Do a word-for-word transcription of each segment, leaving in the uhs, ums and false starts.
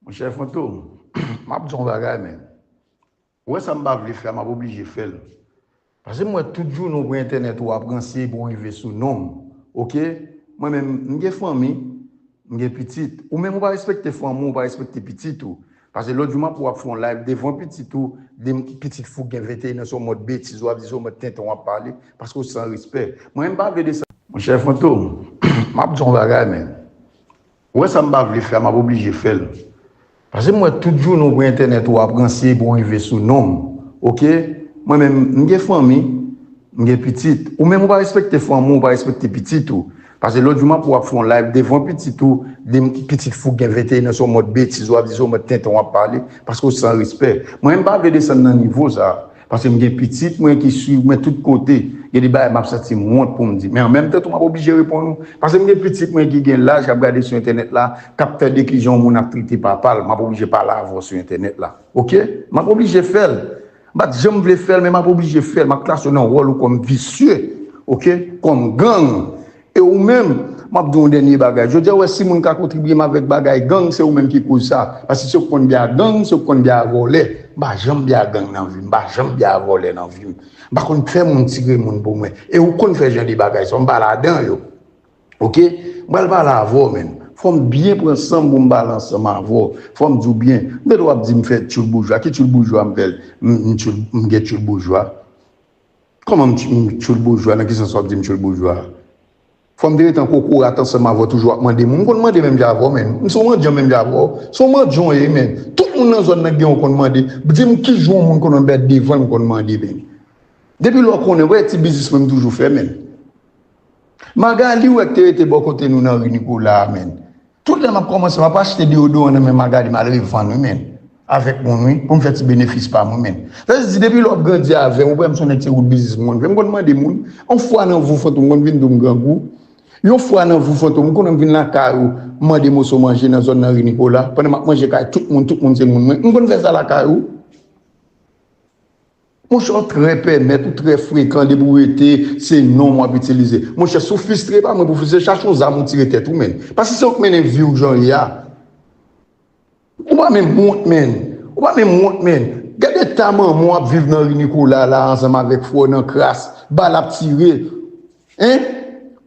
Monchè Fantom, m ap di w yon bagay, men. Ou wè sa m pa vle fè a, m ap oblije fè l. Paske m wè tout jounen w pran entènèt ou ap ranse pou w rive sou non m. Oke? Mwen menm, m gen fanmi, m gen pitit. Ou menm ou pa respekte fanmi w, ou pa respekte pitit ou. Paske lòt jou m ap wè w ap fè yon live devan pitit ou, de pitit fou gen venteyen an, se yon mòd betiz w ap di, se yon mòd tenten w ap pale, paske w san respè. Mwen menm m pa vle desann. Monchè Fantom, m ap di w yon bagay, men. Ou wè sa m pa vle fè a, m ap oblije fè l. Paske m wè tout jounen w pran entènèt ou ap ranse pou w rive sou non m. Oke? Mwen menm, m gen fanmi, m gen pitit. Ou menm ou pa respekte fanmi w, ou pa respekte pitit ou. Paske lòt jou m ap wè w ap fè yon live devan pitit ou, de pitit fou gen venteyen an, se yon mòd betiz w ap di, se yon mòd tenten w ap pale, paske w san respè. Mwen menm m pa vle desann nan nivo sa. Paske m gen pitit mwen ki swiv mwen tout kote. Gen de bagay m ap santi m wont pou m di. Men an menm tan tou, m ap oblije reponn ou. Paske m gen pitit mwen ki gen laj, k ap gade sou entènèt la, k ap tande kijan yon moun ap trete papa l. M ap oblije pale avè w sou entènèt la. Oke? M ap oblije fè l. M pa t janm vle fè l, men m ap oblije fè l. M ap klase w nan wòl ou kòm visye. Oke? Kòm gang. E ou menm, m ap di w yon dènye bagay. Jodi a, ou wè si moun ka kontribiye m avèk bagay gang, se ou menm ki koz sa. Paske se ou k konn byen ak gang, se ou k konn byen ak vòlè. M pa janm byen ak gang nan vi m, m pa janm byen ak vòlè nan vi m. M pa konn fè moun tire moun pou mwen. E ou konn fè jan de bagay sa, m pa ladan yo. Oke? M pral pale avè w, menn. Fò m byen pran san m pou m pale ansanm avè w. Fò m di w byen. M tande w ap di m fè tchoul boujwa. Ki tchoul boujwa m fè? M, m tchoul, m gen tchoul boujwa. Kòman m tch-, m tchoul boujwa? Nan ki sans w ap di m tchoul boujwa? Fò m te ret an kokorat ansanm avè w toujou ap mande moun. M konn mande menm jan avè w, menn. M se yon mandyan menm jan avè w. Se yon mandyan w ye, menn. Tout moun nan zòn nan gen yon konn mande. Di m ki jou yon moun konn anbèt devan l m konn mande, menn. Depi lè w konnen, wè ti biznis mwen m toujou fè, menn. Magali, ou wè k te rete bò kote nou nan ri Nikola a, menn. Tout lè m ap kòmanse, m ap achte deyodoran nan men Magali, m al revann, wi, menn. Avèk moun, wi, pou m fè ti benefis pa m, wi, menn. Sa vle di, depi lè w ap grandi avè m, ou wè m se yon nèg se wout biznis m konn fè. M konn mande moun, yon fwa nan vi w, Fantom, m konn vin di w m grangou. Yon fwa nan vi w, Fantom, m konn vin lakay ou, m mande moso manje nan zòn nan ri Nikola. Pandan m ap manje kay tout moun, tout moun se moun mwen. M konn fè sa lakay ou. Monchè, ou trè pèmèt, ou trè frekan, depi w rete, se non w ap itilize. Monchè, si w fistre, pa mwen pou fistre, chache yon zam ou tire tèt ou, menn. Paske se ou k mennen vi w jan l ye a. Ou pa menm wont, menn. Ou pa menm wont, menn. Gade ta manman w ap viv nan ri Nikola la, ansanm avèk frè w nan kras. Bal ap tire. Hein?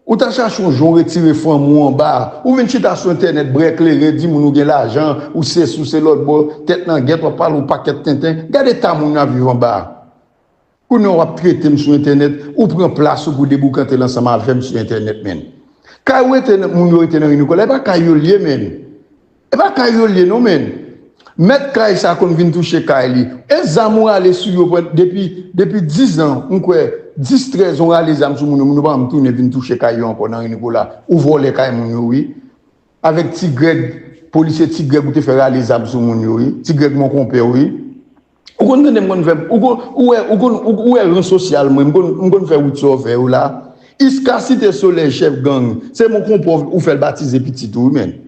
Ou ta chache yon jan w retire fanmi w anba a. Ou vin chita sou entènèt, bwè kleren, di moun ou gen lajan, ou sesi, ou se lòtbò, tèt nan gèt, w ap pale yon pakèt tenten. Gade ta moun nan ap viv anba a. Kounye a w ap trete m sou entènèt, ou pran plas ou pou deboukante l ansanm avè m sou entènèt, menn. Kay ou rete nan, moun yo rete nan ri Nikola, e pa kay yo l ye, menn. E pa kay yo l ye non, menn. Mèt kay sa konn vin touche kay li. E zam ou rale sou yo pran depi, depi diz an, m kwè, dis, trèz an ou rale zam sou moun yo, moun yo pa janm tounen vin touche kay yo ankò nan ri Nikola. Ou vòlè kay moun yo, wi. Avèk Ti Grèg, polisye Ti Grèg ou te fè rale zam sou moun yo, wi. Ti Grèg mon konpè, wi. Ou konn tande m konn fè, ou konn, ou wè, ou konn, ou, ou wè ran sosyal mwen, m konn, m konn fè wout sa w fè yo la. Iska Site Solèy, chèf gang, se mon konpè w fè l batize pitit ou, wi, menn.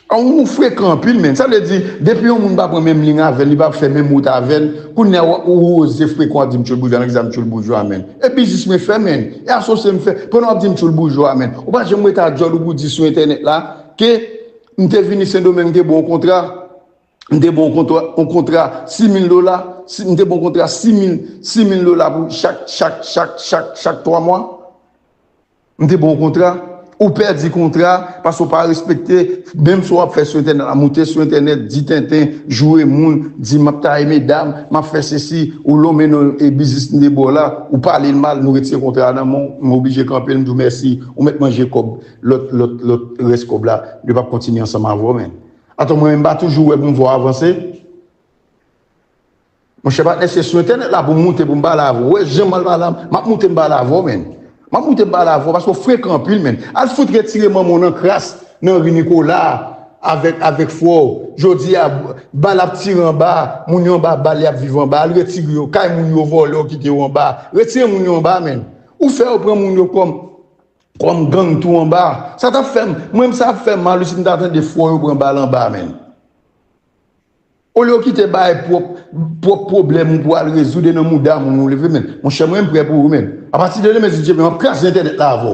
A, ou frekan anpil, menn. Sa vle di, depi yon moun pa pran menm liy avè l, li pa fè menm wout avè l, kounye a ou, ou oze frekan w ap di m tchoul boujwa, nan ki sa m tchoul boujwa, menn. E biznis mwen fè, menn. E asosye m fè, pandan w ap di m tchoul boujwa, menn. Ou pa janm rete a djòl ou pou di sou entènèt la, ke m te vini Sendomeng, m te ba w yon kontra, m te ba w yon kontra, yon kontra sis mil dola, si, m te ba w yon kontra sis mil, sis mil dola pou chak, chak, chak, chak, chak twa mwa. M te ba w yon kontra, ou pèdi kontra, paske w pa respekte, menm sa w ap fè sou entènèt la, moute sou entènèt, di tenten, joure moun, di m ap taye medam, m ap fè sesi, ou lonmen non e biznis m te ba w la, ou pale l mal, nou retire kontra a nan men w, m oblije kanpe l, m di w mèsi, ou mèt manje kòb, lòt, lòt, lòt rès kòb la, yo p ap kontinye ansanm avè w, menn. Atò, mwen menm, m pa toujou wè pou m fè w avanse? Monchè patnè, se sou entènèt la pou m moute pou m pale avè w. Ou wè jan m al pale, m ap moute m pale avè w, menn. M ap moute m pale avè w, paske w frekan anpil, menn. Al fout retire manman w nan kras, nan ri Nikola, avèk, avèk frè w. Jodi a, bal ap tire anba, moun yo anba bal, y ap viv anba. Al retire yo, kay moun yo vòlè, w kite yo anba. Retire moun yo anba, menn. Ou fè yo pran moun yo kòm, kòm gang tou anba. Sa t ap fè m, mwen menm sa ap fè m mal wi si m ta tande frè w yo pran bal anba, menn. Olye w kite bay pwòp, pwòp pwoblèm ou pou al rezoud e nan mouda moun ou leve, menn. Monchè, mwen m prè pou ou, menn. Apati de demen, si Dye vle, m ap kraze entènèt la avè w.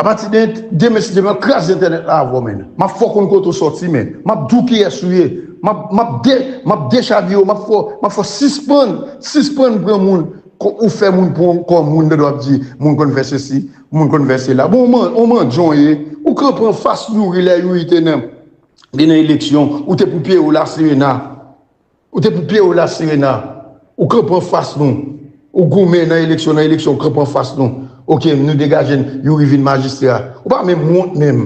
Apati de demen, si Dye vle, m ap kraze entènèt la avè w, menn. M ap fè w konn kote w sòti, menn. M ap di w kiyès ou ye. M ap, m ap de, m ap dechavire w, m ap fè w, m ap fè w sispann, sispann pran moun, ko-, ou fè moun pou, kòm moun, w ap di, moun konn fè sesi, moun konn fè sela. Bon, ou man-, ou mandyan w ye, ou kanpe anfas Youri lè Youri te nan, te nan eleksyon, ou te pou pye w La Sirena. Ou te pou pye w La Sirena. Ou kanpe anfas nou. Ou goumen nan eleksyon, nan eleksyon, ou kanpe anfas nou. Oke, nou degaje n, Youri vin majistra. Ou pa menm wont menm.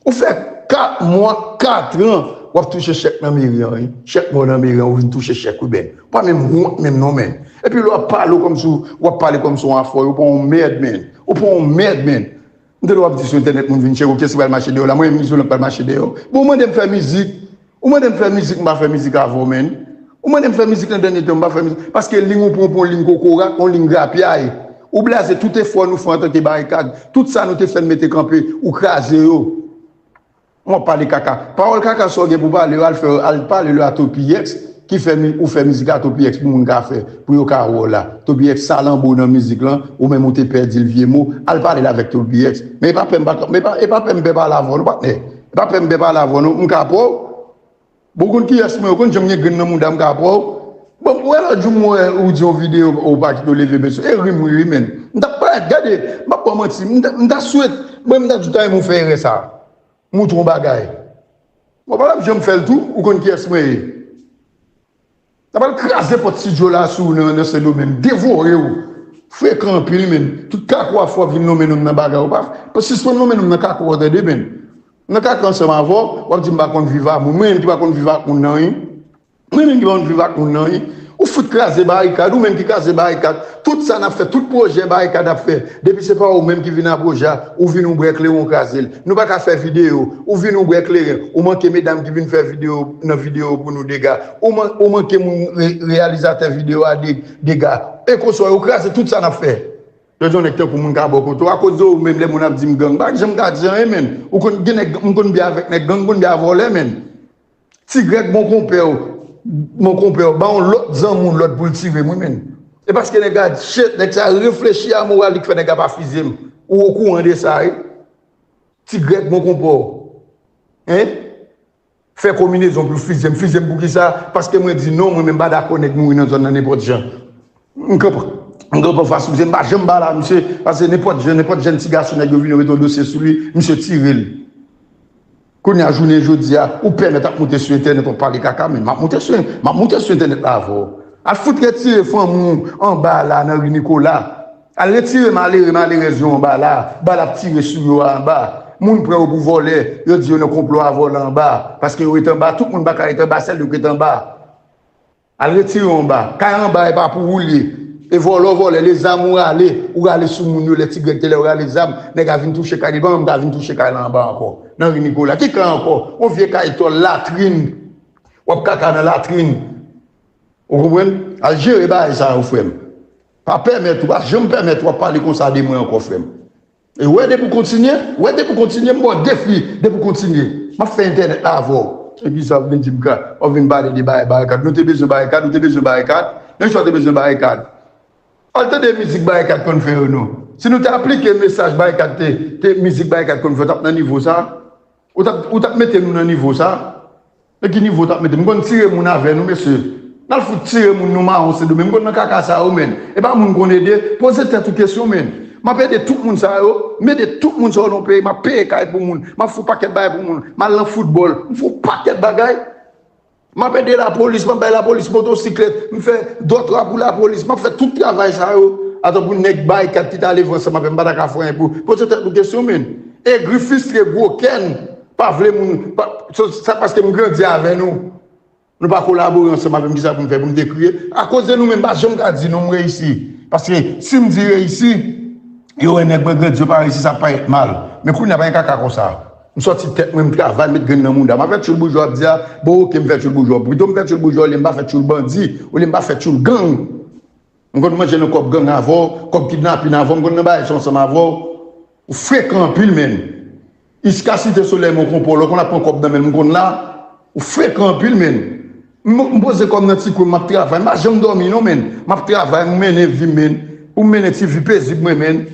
Ou fè kat mwa, kat an, w ap touche chèk nan meri an, wi. Chèk mò nan meri an, ou vin touche chèk, wi, menn. Ou pa menm wont menm, non, menn. Epi lè w ap pale, w kòmsi w, w ap pale kòmsi w afòy, ou pran yon mèd, menn. Ou pran yon mèd, menn. M tande w ap di sou entènèt moun vin tcheke w, kiyès ki pral mache dèyè w la? Mwen menm, Izolan k pral mache dèyè w. Bon, ou mande m fè mizik. Ou mande m fè mizik, m pa fè mizik avè w, menn. Ou mande m fè mizik nan dènye tan, m pa fè mizik. Paske liy ou pran, pran yon liy kokorat, yon liy grapyay. Ou blaze tout efò nou fè antanke Barikad. Tout sa nou te fè n mete kanpe, ou kraze yo. W ap pale kaka. Pawòl kaka sa w gen pou pale yo, al fè, al pale yo a Topiyex, ki fè mi-, ou fè mizik a Topiyex pou moun ka fè, pou yo ka wè w la. Topiyex salanbo nan mizik lan, ou menm ou te pèdi l vye mo, al pale l avèk Topiyex. Men e pa pè m pa, men e pa, e pa pè m pè pale avè w non, patnè. E pa pè m pè pale avè w non, m ka pran w. Bon, ou konn kiyès mwen, ou konn jan m gen grenn nan mouda m ka pran w. Bon, ou wè lòt jou m wè ou di yon videyo, ou pa kite w leve mesye. E ri m ri wi, menn. M t ap parèt, gade, m p ap ba w manti, m ta, m ta swete, mwen m ta di w ta renmen w fè erè sa. Moutre w bagay. Mwen pa t ap janm fè l tou, ou konn kiyès mwen ye. N ap al kraze pòt estidyo la sou ou nan, nan Sendomeng, devore w. Frekan anpil, menn. Tout kaka w ap fè w ap vin lonmen non m nan bagay ou pa. Sispann lonmen non m nan kaka w, tande, menn. M nan kaka ansanm avè w, w ap di m pa konn viv a moun. Mwen menm ki pa konn viv ak moun nan, wi. Mwen menm ki pa konn viv ak moun nan, wi. Ou fout kraze Barikad, ou menm ki kraze Barikad. Tout sa n ap fè, tout pwojè Barikad ap fè. Depi se pa ou menm ki vin nan pwojè a, ou vin ou bwè kleren, ou kraze l. Nou pa ka fè videyo, ou vin ou bwè kleren. Ou manke medam ki vin fè videyo nan videyo pou nou dega. Ou man-, ou manke moun re-, reyalizatè videyo a de-, dega. E konsa, ou kraze tout sa n ap fè. Jodi a, yon nèg tankou moun ka bò kote w, akoz de ou menm lè moun ap di m gang. M pa janm ka di anyen, menn. Ou konn gen nèg, m konn byen avèk nèg gang, m konn byen a vòlè, menn. Ti Grèg, mon konpè w, mon konpè w, ba yon lòt zanmi w lòd pou l tire m, wi, menn. E paske nèg la di, shit, nèg sa reflechi a moral li k fè nèg la pa fize m. Ou okouran de sa, wi. Ti Grèg, mon konpè w. Hein? Fè konbinezon pou l fize m. Fize m pou kisa? Paske mwen di non, mwen menm pa dakò nèg mouri nan zòn nan nenpòt jan. M kanpe, m kanpe anfas misye, m pa janm pale a misye, paske nenpòt jan, nenpòt jèn ti gason nèg yo vin yo mete yon dosye sou li, misye tire l. Kounye a, jounen jodi a, ou pèmèt ap moute sou entènèt, w ap pale kaka, men m ap moute sou, m ap moute sou entènèt la avè w. Al fout retire fanmi w anba la nan ri Nikola. Al retire malere, malerèz yo anba la. Bal ap tire sou yo anba. Moun pran yo pou vòlè, yo di yo nan konplo a vòlè anba. Paske yo ret anba, tout moun pa ka ret anba, sèl yo k ret anba. Al retire yo anba. Kay anba e pa pou ou l ye. E vòlè w vòlè, lezam ou rale, ou rale sou moun yo, lè Ti Grèg te lè yo rale zam, nèg a vin touche kay li, pa menm ka vin touche kay la anba ankò. Nan ri Nikola. Ki kay ankò? Yon vye kay tòl, latrin. W ap kaka nan latrin. Ou konprann? Al jere bagay sa yo, frè m. Pa pèmèt ou, pa janm pèmèt w ap pale konsa de mwen ankò, frè m. E wè, depi w kontinye, wè, depi w kontinye, m ba w defi, depi w kontinye. M ap fè entènèt la avè w. Epi sa, w vin di m ka, w vin pale de bagay Barikad. Nou te bezwen Barikad, ou te bezwen Barikad. Nan istwa te bezwen Barikad. Al tande mizik Barikad konn fè yo non. Si nou te aplike mesaj Barikad te, te mizik Barikad konn fè, w t ap nan nivo sa. Ou t ap, ou t ap mete nou nan nivo sa. Nan ki nivo w t ap mete m? M konn tire moun avè nou, mesye. N al fout tire moun nou mawon Sendomeng. M konn nan kaka sa yo, menn. E pa moun konn ede. Poze tèt ou kesyon, menn. M ap ede tout moun sa yo. M ede tout moun sa yo nan peyi. M ap peye kay pou moun. M ap fè yon pakèt bagay pou moun. M al nan foutbòl. M fè yon pakèt bagay. M ap ede lapolis. M ap bay lapolis motosiklèt. M fè dòtra pou lapolis. M ap fè tout travay sa yo. Atan pou nèg Barikad ki t ale viv ansanm avè m, m pa ta ka fè anyen pou. Poze tèt nou kesyon, menn. Egri, fristre, gwo kè n. Pa vle moun, pa, sa, sa paske m grandi avè nou. Nou pa kolabore ansanm avè m, kisa pou m fè pou m te kriye? Akoz de nou menm, m pa janm ka di non m reyisi. Paske si m di reyisi, yo wè nèg mwen grandi, yo pa reyisi, sa parèt mal. Men kounye a, pa gen kaka konsa. M sòti tèt mwen, m travay, m met grenn nan mouda. M ap fè tchoul boujwa ap di a, bon, oke, m fè tchoul boujwa. Pito m fè tchoul boujwa, olye m pa fè tchoul bandi, olye m pa fè tchoul gang. M konn manje nan kòb gang avè w, kòb kidnapin avè w, m konn nan bagay sa ansanm avè w. Ou frekan anpil, menn. Iska Site Solèy, mon konpè w, lè w konn ap pran kòb nan men l, m konn la. Ou frekan anpil, menn. M, m poze kò m nan ti kwen, m ap travay. M pa janm dòmi, non, menn. M ap travay, m mennen vi m, menn. Ou mennen ti vi pezib mwen, menn.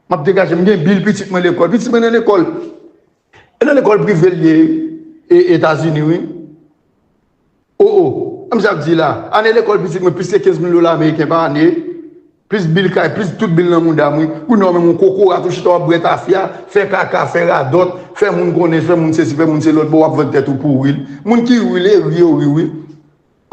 M ap degaje, m gen bil pitit mwen lekòl. Pitit mwen nan lekòl. E nan lekòl prive l ye, e Etazini, wi. O, o. Kòm sa ap di la, ane lekòl pitit mwen plis ke kenz mil dola ameriken pa ane. Plis bil kay, plis tout bil nan mouda m, wi. Kounye a w menm yon kokorat, ou chita w ap bwè tafya, fè kaka, fè radòt, fè moun konnen, fè moun sesi, fè moun se lòt bò, w ap vann tèt ou pou wi. Moun ki wi, e ri yo ri, wi.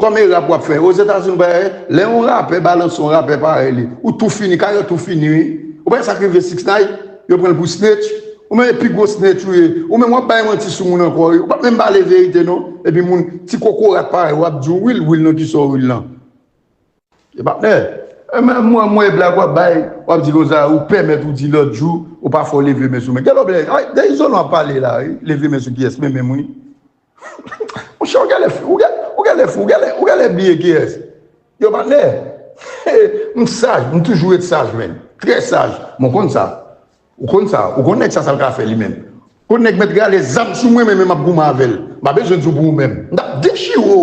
Kòm e rap w ap fè. Ozetazini, w pa wè, lè yon rapè balanse yon rapè parèy li, ou tou fini, karyè tou fini, wi. Ou pa wè sa k rive six nine, yo pran l pou snitch. Ou menm e pi gwo snitch ou ye. Ou menm w ap bay manti sou moun ankò, wi. Ou p ap menm pale verite, non. Epi moun, ti kokorat parèy, w ap di w wi l, wi l nan kisa w wi l lan. E patnè, e men mwen, mwen blag w ap bay, w ap di konsa, ou pèmèt ou di lòt jou, ou pa fè w leve men sou men. Gade w blag, ay, de Izolan ap pale la, wi. Leve men sou kiyès, men menm, wi. Monchè, ou genlè fou, ou genlè, ou genlè fou, ou genlè, ou genlè bliye kiyès. Yo, patnè, m saj, m toujou ret saj, menn. Trè saj. Mwen konn sa. Ou konn sa. Ou konn nèg sa, sa l ka fè li menm. Konn nèg mèt rale zam sou mwen, men, men m ap goumen avè l. M pa bezwen di w pou ou menm. M t ap dechire w.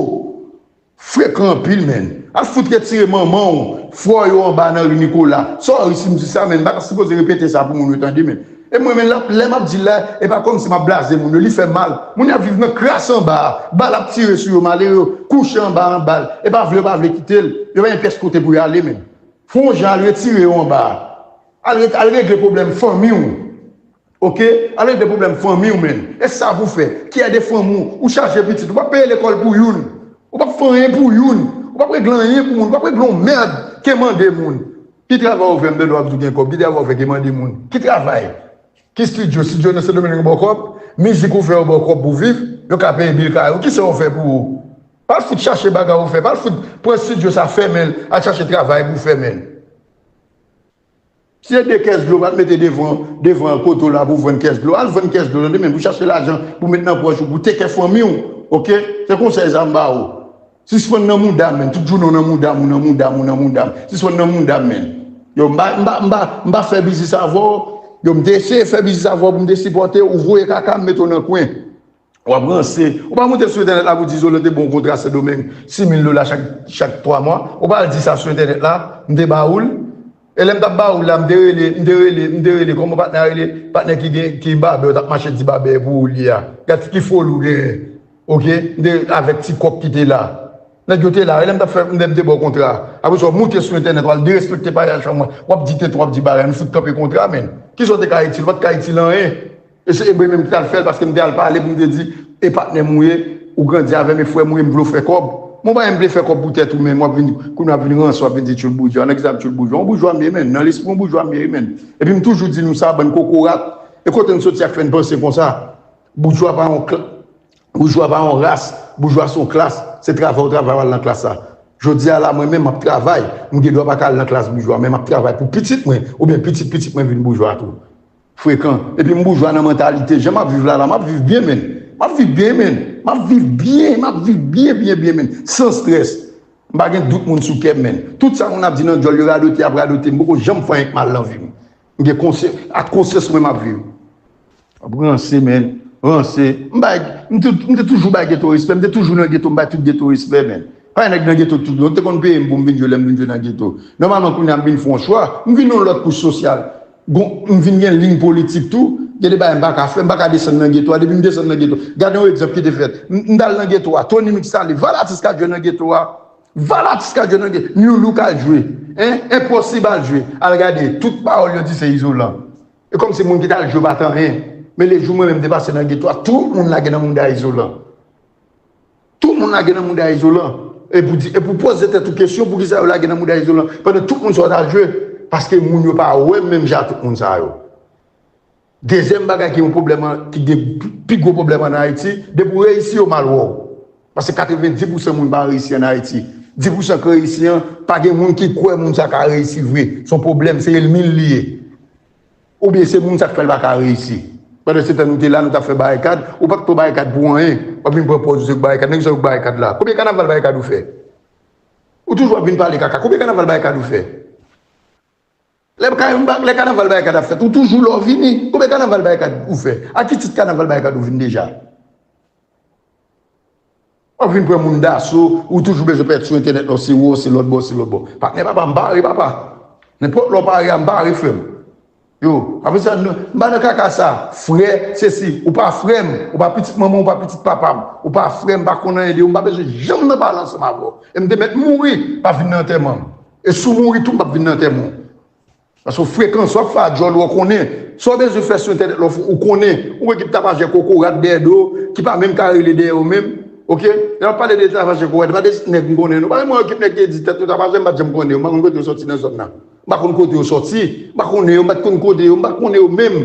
Frekan anpil, menn. Al fout retire manman w, frè yo anba nan ri Nikola. Sorry si m di sa, menn. M pa ta sipoze repete sa pou moun yo tande, menn. E mwen menm, lè m ap di l la, e pa kòmsi m ap blaze moun yo, li fè m mal. Moun y ap viv nan kras anba a, bal ap tire sou yo, malere yo kouche anba a nan bal, e pa vle yo pa vle kite l, yo pa gen pyès kote pou y ale menm. Fè yon jan al retire yo anba a. Al, al regle pwoblèm fanmi w. Oke? Al regle pwoblèm fanmi w menm. E sa pou fè. Kiyè de fanmi w, ou chaje pitit, ou p ap peye lekòl pou youn. Ou p ap fè anyen pou youn. Ou p ap regle anyen pou moun. Ou p ap regle yon mèd ke mande moun. Ki travay ou fè, m tande w ap di w gen kòb? Ki travay ou fè ke mande moun? Ki travay? Ki estidyo? Estidyo nan Sendomeng yo ba w kòb? Mizik ou fè yo ba w kòb pou viv? Yo ka peye bil kay ou? Kisa yo fè pou ou? Pa al fout chache bagay ou fè. Pa al fout pran estidyo sa fèmen l, al chache travay pou fèmen l. Si se de kès dlo, pa t mete devan, devan kote w la pou vann kès dlo. Al vann kès dlo, tande, men pou chache lajan, pou met nan pòch ou, pou teke fanmi w. Oke? Se konsèy sa m ba ou. Sispann nan mouda m, menn. Tout jounen w nan mouda m, ou nan mouda m, ou nan mouda m. Sispann nan mouda m, menn. Yo, m pa, m pa, m pa, m pa fè biznis avè w. Yo, m te eseye fè biznis avè w pou m te sipòte w, ou voye kaka, m mete w nan kwen. W ap ranse. Ou pa monte sou entènèt la pou di Izolan te ba w kontra Sendomeng, sis mil dola chak, chak twa mwa. Ou pa al di sa sou entènèt la, m te ba ou l. E lè m t ap ba ou l la, m te rele, m te rele, m te rele, kòman patnè a rele? Patnè ki gen, ki babè, w t ap mache di babè pou ou li a. Gad ki foli w genyen. Oke? M te avèk ti kòk ki te la. Nèg yo te la, e lè m t ap fè, m te, m te ba w kontra. Apre sa, w moute sou entènèt, w al derespekte payaj fanm mwen. W ap di tenten, w ap di bagay, nou fout kanpe kontra, menn. Kisa w te ka itil? Ou pa t ka itil anyen. E se, e mwen menm ki t al fè l, paske m te al pale pou m te di, e patnè m ou ye, ou grandi avè m, e frè m ou ye, m vle w fè kòb. Mwen pa menm vle fè kòb pou tèt ou, menn, w ap vin, kounye a w ap vin ranse, w ap vin di tchoul boujwa. Nan ki sa m tchoul boujwa? Yon boujwa m ye, menn. Nan lespri yon boujwa m ye, menn. Epi m toujou di nou sa, bann kokorat. E kote n soti a k fè n panse konsa? Boujwa pa yon kla-, boujwa pa yon ras, boujwa se yon klas. Se travay ou travay w al nan klas la. Jodi a la, mwen menm, m ap travay. M gen dwa pa ka al nan klas boujwa, men m ap travay pou pitit mwen, oubyen pitit pitit mwen vin boujwa tou. Frekan. Epi m boujwa nan mantalite. Jan m ap viv la, la, m ap viv byen, menn. M ap viv byen, menn. M ap viv byen, m ap viv byen, byen, byen, menn. San strès. M pa gen dout moun sou kè m, menn. Tout sa moun ap di nan dyòl, yo radote, y ap radote. M poko janm fè anyen k mal nan vi m. M gen konsyans, ak konsyans mwen m ap viv. W ap ranse, menn. Ranse. M bay, m tou-, m te toujou bay geto respè. M te toujou nan geto, m bay tout geto respè, menn. Pa gen nèg nan geto tout, yo te konn peye m pou m vin jwe lè m vin jwe nan geto. Nòmalman, kounye a m vin fè yon chwa, m vin yon lòt kouch sosyal. Gon, m vin gen liy politik tou, gen de bagay m pa ka fè, m pa ka desann nan geto a, depi m desann nan geto. Gade yon egzanp ki te fèt. M, m t al nan geto a, Tony Mix ale, Valatis ka jwe nan geto a. Valatis ka jwe nan geto, New Look al jwe. Hein? Enposib al jwe. Al gade, tout pawòl yo di se Izolan. E kòmsi moun ki t al jwe pa t anyen. Men lejou mwen menm te pase nan geto a, tout moun lage nan mouda Izolan. Tout moun lage nan mouda Izolan. E pou di, e pou poze tèt ou kesyon, poukisa yo lage nan mouda Izolan? Pandan tout moun sa yo t al jwe, paske moun yo pa wè m menm jan a tout moun sa yo. Dezyèm bagay ki yon pwoblèm an, ki gen pi gwo pwoblèm an Ayiti, depi w reyisi, yo mal wè w. Paske katrevenndis pousan moun pa reyisi an Ayiti. Dis pousan k reyisi an, pa gen moun ki kwè moun sa ka reyisi vre. Se yon pwoblèm, se ènmi l li ye. Oubyen se moun sa k fè l pa ka reyisi. Pandan se tan nou te la, nou t ap fè barikad, ou pa t pran barikad pou anyen. W ap vin pran pòz ou se barikad. Nan kisa w barikad la? Konbyen kanaval barikad ou fè? Ou toujou ap vin pale kaka. Konbyen kanaval barikad ou fè? Lè ka-, lè kanaval barikad ap fèt, ou toujou la w vini. Konbyen kanaval barikad ou fè? A ki tit kanaval barikad ou vin deja? W ap vin pran moun daso, ou toujou bezwen pèt sou entènèt la, se wè w, se lòt bò, se lòt bò. Patnè papa, m pare papa. Nenpòt lè w pare a, m pare frè m. Yo, apre sa, m pa nan kaka sa. Frè, sesi, ou pa frè m, ou pa pitit manman, ou pa pitit papa m, ou pa frè m, pa konn anyen de ou, m pa bezwen janm nan pale ansanm avè w. E m te mèt mouri, pa vin nan antèman m. E si w mouri tou, m p ap vin nan antèman w. Paske frekans w ap fè a djòl ou konnen. Sa w bezwen fè sou entènèt la, ou konnen. Ou ekip tapajè kokorat dèyè do ki pa menm ka rele dèyè yo menm. Oke? Lè w ap pale de tapajè kokorat, pa de nèg m konnen non. Pa mwen ekip nèg ki di tèt yo tapajè, m pa t janm konnen yo. M pa konn kote yo soti nan zòn nan. M pa konn kote yo soti. M pa konnen yo, m pa t konn kote yo, m pa konnen yo menm.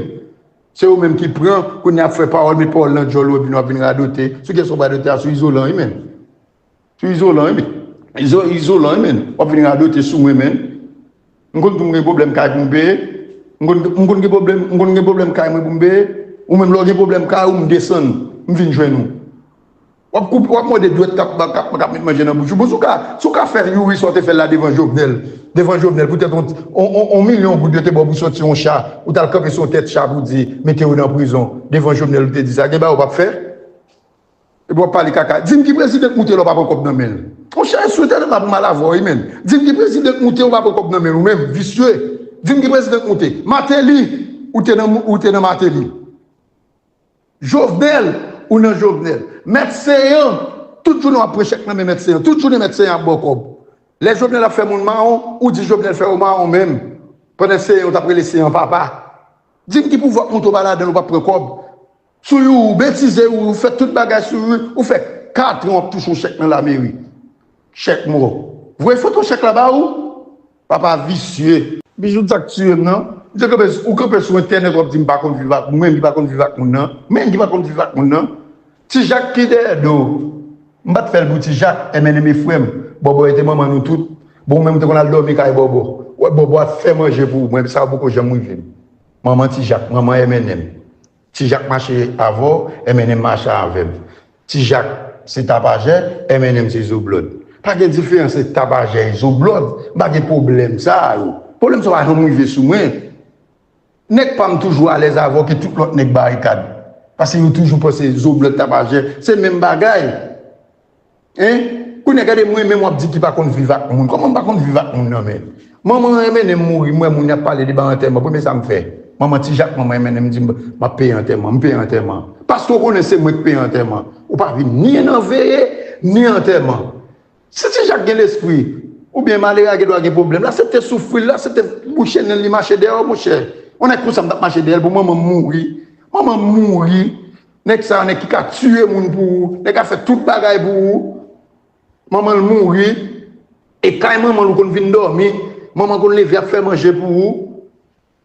Se yo menm ki pran, kounye a ap fè pawòl, met pawòl nan djòl ou, epi nou ap vin radote. Sou kesyon radote a, sou izolan, wi, menm. Sou izolan, wi. Izo, izolan, wi, menm. W ap vin radote sou mwen, menm. M konn tou m gen pwoblèm kay pou m peye. M konn, m konn gen pwoblèm, m konn gen pwoblèm kay mwen pou m peye. Ou menm lè w gen pwoblèm kay ou, m desann, m vin jwenn ou. W ap koupe, w ap mòde dwèt k ap, k ap, k ap met manje nan bouch ou. Bon, si w ka, si w ka fè Youri sa w te fè l la devan Jovenel, devan Jovenel, poutèt on, on, on, on milyon goud yo te ba w pou soti yon cha, ou t al kanpe sou yon tèt cha pou di, mete yo nan prizon, devan Jovenel ou te di sa, gen bagay ou p ap fè? Epi w ap pale kaka. Di m ki prezidan k moute lè w pa pran kòb nan men l. Monchè, sou entènèt la pou m al avè w, wi, menm. Di m ki prezidan k moute w pa pran kòb nan men l, ou menm, visye. Di m ki prezidan k moute. Mateli, ou te nan, ou te nan Mateli. Jovenel, ou nan Jovenel. Mèt Seyan, tout jounen w ap pran chèk nan men Mèt Seyan. Tout jounen Mèt Seyan ap ba w kòb. Lè Jovenel ap fè moun mawon, ou di Jovenel fè yo mawon menm. Pandan Seyan, ou t ap rele Seyan papa. Di m ki pouvwa k moute w pa ladan l, ou p ap pran kòb. Sou Youri, ou betize Youri, ou fè tout bagay sou Youri, ou fè katran w ap touche yon chèk nan lameri. Chèk mò. Voye foto chèk la ba ou. Papa visye. Bijou, sa k tiye m nan. Ou te kanpe, ou kanpe sou entènèt, w ap di m pa konn viv ak moun, menm ki pa konn viv ak moun nan. Menm ki pa konn viv ak moun nan. Ti Jak ki dèyè do. M pa t fè l pou Ti Jak, M N M e frè m. Bòbò e te manman nou tout. Bon, ou menm ou te konn al dòmi kay Bòbò. Wè, Bòbò ap fè manje pou ou. Mwen, sa poko janm rive m. Manman Ti Jak, manman M N M. Ti Jak mache avè w, M N M mache avè m. Ti Jak se tapajè, M N M se zoblòd. Pa gen diferans ant tapajè e zoblòd. M pa gen pwoblèm sa a yo. Pwoblèm sa yo pa janm rive sou mwen. Nèg pa m toujou alèz avè w ke tout lòt nèg barikad. Paske yo toujou panse zoblòd tapajè se menm bagay. Hein? Kounye a gade mwen menm w ap di ki pa konn viv ak moun. Kòman m pa konn viv ak moun nan men? Manman M N M mouri, m wè moun y ap pale de ba antèman. Premye sa m fè. Manman Ti Jak, manman M N M di m, m ap peye antèman, m peye antèman. Paske w konnen se mwen k peye antèman. Ou pa vin ni nan veye, ni antèman. Si Ti Jak gen lespri, oubyen malere a gen dwa gen pwoblèm, l aksepte soufri, l aksepte bouche nen l, li mache dèyè w, monchè. Yon nèg konsa m t ap mache dèyè l pou manman m mouri. Manman m mouri. Nèg sa yo, nèg ki ka tiye moun pou ou, nèg ka fè tout bagay pou ou. Manman l mouri. E kay manman l ou konn vin dòmi. Manman konn leve ap fè manje pou ou.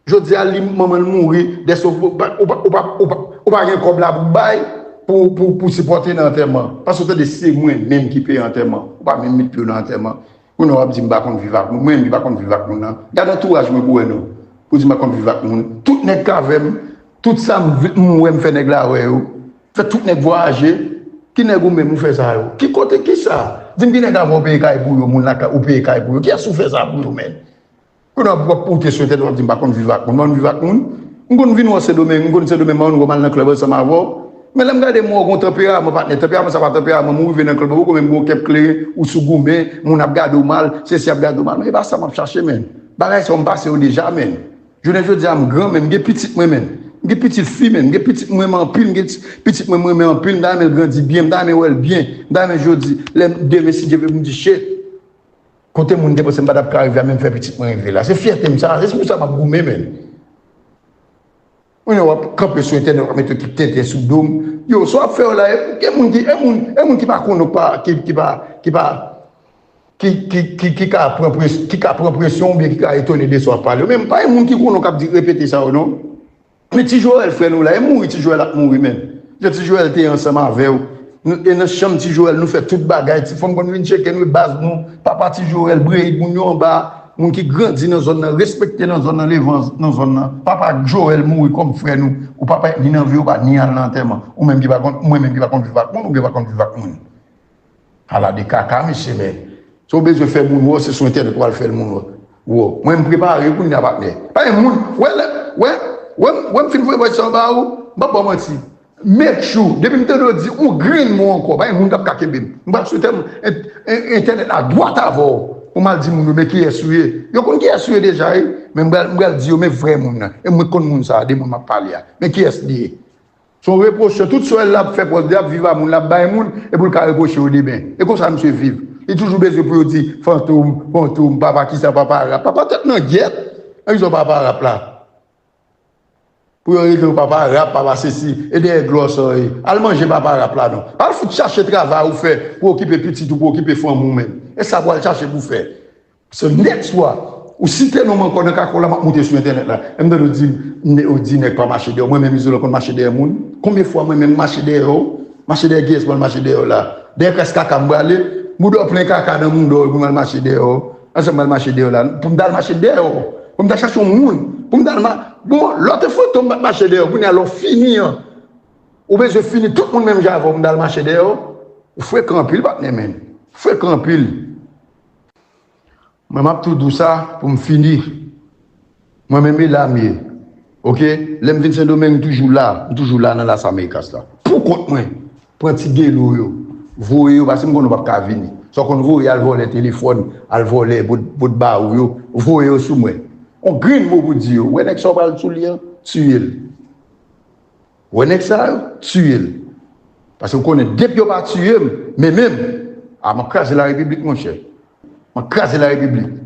Jodi a, li, manman l mouri, dèske ou pa, ou pa, ou pa, ou pa, ou pa gen kòb la pou bay, pou, pou, pou sipòte nan antèman. Paske w tande se mwen menm ki peye antèman. Ou pa menm met pye w nan antèman. Kounye a w ap di m pa konn viv ak moun. Mwen menm ki pa konn viv ak moun nan. Gade antouraj mwen pou wè non. Pou di m pa konn viv ak moun. Tout nèg k avè m, tout sa m vi- m wè m fè nèg la wè yo. Fè tout nèg vwayaje. Ki nèg ou menm ou fè sa yo? Ki kote, ki sa? Di m ki nèg avè w peye kay pou yo, moun lakay ou peye kay pou yo. Kiyès ou fè sa pou yo menm? Kounye a w ap pote sou entènèt w ap di m pa konn viv ak moun, m pa konn viv ak moun. M konn vin wè w Sendomeng, m konn Sendomeng, m pa konn wè m al nan klèb ansanm avè w. Men lè m gade m wè w gen yon tanperaman, patnè, tanperaman sa pa tanperaman m, ou rive nan klèb, ou menm gen yon kèp kleren, ou sou goumen, moun ap gade w mal, sesi ap gade w mal. Men e pa sa m ap chache, menn. Bagay sa yo m pase yo deja, menn. Jounen jodi a m gran, menn, m gen pitit mwen, menn. M gen pitit fi, menn. M gen pitit mwen renmen anpil, m gen ti- pitit mwen m renmen anpil, m ta renmen l grandi byen, m ta renmen wè l byen, m ta renmen jodi, lè m demen si Dye vle pou m di shit. Kote moun te panse m pa t ap ka rive a, men m fè pitit mwen rive la. Se fyète m sa, se pou sa m ap goumen, menn. Kounye a w ap kanpe sou entènèt, w ap mete yon ti tenten sou do m. Yo, sa w ap fè yo la, e, e moun ki, e moun, e moun ki pa konnen w pa, ki, ki pa, ki pa, ki, ki, ki, ki ka pran pres-, ki ka pran presyon oubyen ki ka etone de sa w ap pale. Men pa e moun ki konnen w k ap di repete sa yo, non. Men Ti Joel, frè nou la, e mouri Ti Joel ap mouri, menn. Jan Ti Joel te ansanm avè w. Nou, e nan chanm Ti Joel, nou fè tout bagay. Ti fanm konn vin tcheke nou, e baz nou. Papa Ti Joel, breyid moun yo anba. Moun ki grandi nan zòn nan, respekte nan zòn nan, leve nan zòn nan. Papa Joel mouri kòm frè nou. Ou pa pa ni nan vi, ou pa ni al nan antèman. Ou menm ki pa konn, mwen menm ki pa konn viv ak moun, oubyen pa konn viv ak moun. Ala de kaka, mesye, men. Si w bezwen fè moun wè w, se sou entènèt w al fè moun wè w. Mwen, m prepare kounye a, patnè. Pa gen moun, wè, lè, wè, wè, wè m fin voye vòys sa yo ba ou, m p ap ba w manti. Make sure, depi m tande w di yon grenn mo ankò, pa gen moun k ap ka kenbe m. M p ap sou entènèt, en-, en-, entènèt la dwat avè w. Ou mal di moun yo, men kiyès ou ye? Yo konn kiyès ou ye deja, wi. Men m pral, m pral di yo, men vrè moun nan. E mwen konn moun sa a, de moun m ap pale a. Men kiyès li ye? Se yon repwosyon. Tout sa l ap fè, pwòs li ap viv a moun, l ap bay moun, epi l ka repwoche yo demen. E konsa misye viv. Li toujou bezwen pou yo di, fantom, fantom, papa kisa, papa rap. Papa tèt nan gyèt. Nan kisa papa rap la? Pou yo rele w papa rap, papa sesi, e dèyè glòs an ye. Al manje papa rap la non. Pa al fout chache travay ou fè pou okipe pitit ou, pou okipe fanmi w menm. E sa pou al chache pou fè. So next wa, ou site non m ankò nan kakò la, m ap moute sou entènèt la. E m tande w di, ne- ou di nèg pa mache dèyè w. Mwen menm Izolan konn mache dèyè moun. Konbyen fwa mwen menm mache dèyè w? Mache dèyè kiyès mwen mache dèyè w la? Dèyè kras kaka m prale? Mouda w plen kaka nan mouda w pou m al mache dèyè w? Ansanm m al mache dèyè w la. Pou m t al mache dèyè w? Pou m t al chache yon moun? Pou m t al ma- Bon, lè w te fantom m pa t mache dèyè w. Kounye a lè w fini an, ou bezwen fini tout moun menm jan avè w pou m t al mache dèyè w? Ou frekan anpil, patnè, men. Frekan anpil. Mwen, m ap tou di w sa pou m fini. Mwen menm, e la m ye. Oke? Lè m vin Sendomeng, m toujou la. M toujou la nan Las Americas la. Pou kont mwen. Pran ti gelo yo. Voye yo, paske m konnen w p ap ka vini. Sa w konn voye, al vòlè telefòn, al vòlè bòt, bòt bawou yo. Voye yo sou mwen. On grenn mo pou di yo. Wè nèg sa w pral sou li an, tiye l. Wè nèg sa yo, tiye l. Paske w konnen, depi yo pa tiye m, men menm, a, m ap kraze larepiblik, monchè. M ap kraze larepiblik.